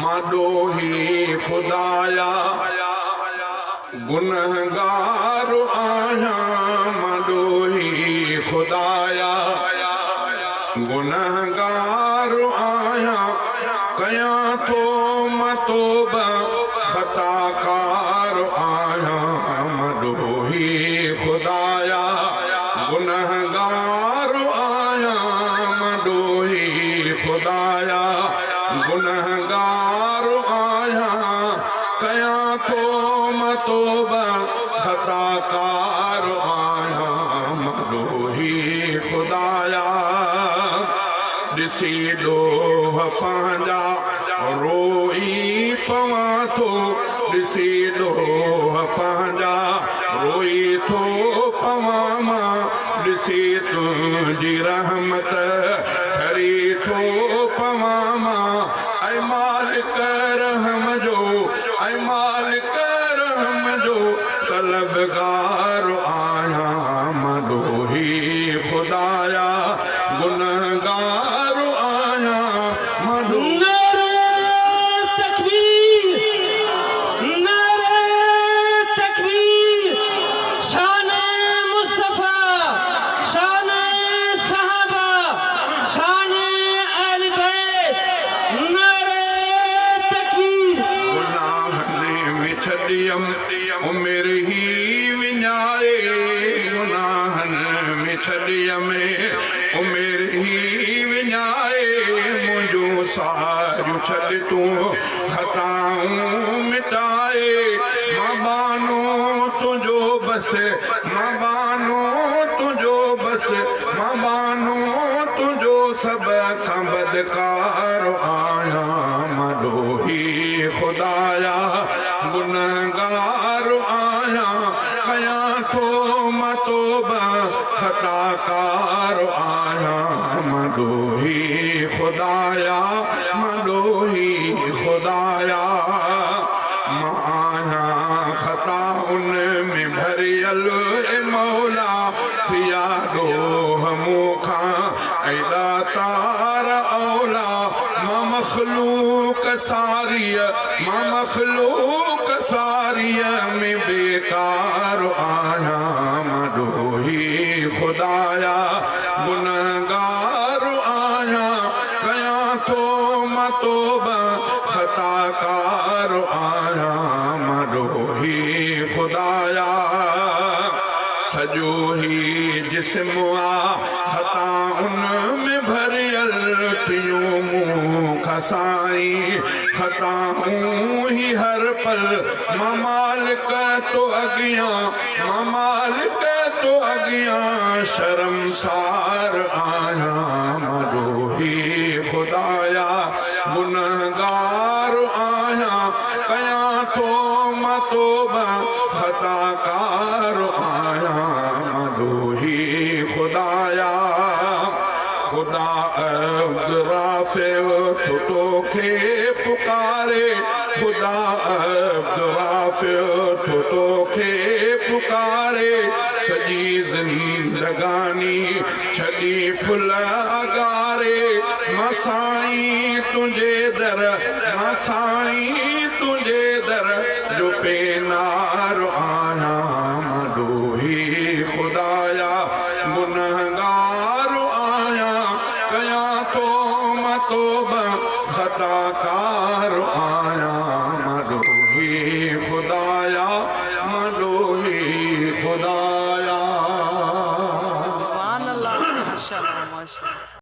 مان ڏوهي خدايا گنهگار آهيان مان ڏوهي خدايا گنهگار آهيان ڪيان ٿو مان توبه خطاڪار آهيان مان ڏوهي خدايا گنهگار آهيان مان ڏوهي خدايا گنهگار آهيان ڪيان ٿو مان توبه خطاڪار آهيان مان ڏوهي خدايا ڏسي ڏوهه پنهنجا روئي پوان ٿو ڏسي ڏوهه پنهنجا روئي ٿو پوان مان ڏسي تنهنجي رحمت ٺري ٿو پوان مان اي مالڪ رحم جو اي مالڪ رحم جو طلبگار آهيان مان ڏوهي خدايا گنهگار آهيان مان ڏوهي. نعري تڪبير نعري تڪبير شان مصطفيٰ شان صحابه شان اهل بيت نعري تڪبير. گناهن ۾ ڇڏيم عمر هي وڃائي گناهن ۾ ڇڏيم عمر هي وڃائي منهنجون ساريون ڇڏ تون خطائون مٽائي مان ٻانهو تنهنجو بس مان ٻانهو تنهنجو بس مان ٻانهو تنهنجو سڀ کان بدڪار آهيان مان ڏوهي خدايا گنهگار آهيان ڪيان ٿو مان توبه خطاڪار آهيان مان ڏوهي خدايا مان ڏوهي خدايا مان آهيان خطائن ۾ ڀريل اي مولا ٿيا ڏوهه مون کان اي ڏاتار اولا مان مخلوق ساريء مان مخلوق ساريء ۾ بيڪار آهيان مان ڏوهي خدايا گنهگار آهيان ڪيان ٿو مان توبه خطاڪار آهيان مان ڏوهي خدايا سڄو هي جسم آ خطائن ۾ ڀريل ٿيون مون کان سائين خطائون هي هر پل مان مالڪ تو اڳيان مان مالڪ تو اڳيان شرمسار آهيان مان ڏوهي خدايا گنهگار آهيان ڪيان ٿو مان توبه خطاڪار آهيان مان ڏوهي خدايا خدا عبدالرافع ٿو توکي پڪاري خدا عبدالرافع ٿو توکي پڪاري سڄي زندگاني ڇڏي ڦل اڳاري مان سائين تنهنجي در مان سائين تنهنجي در جو پينار آهيان مان ڏوهي خدايا گنهگار آهيان ڪيان ٿو مان توبه خطاڪار آهيان مان ڏوهي.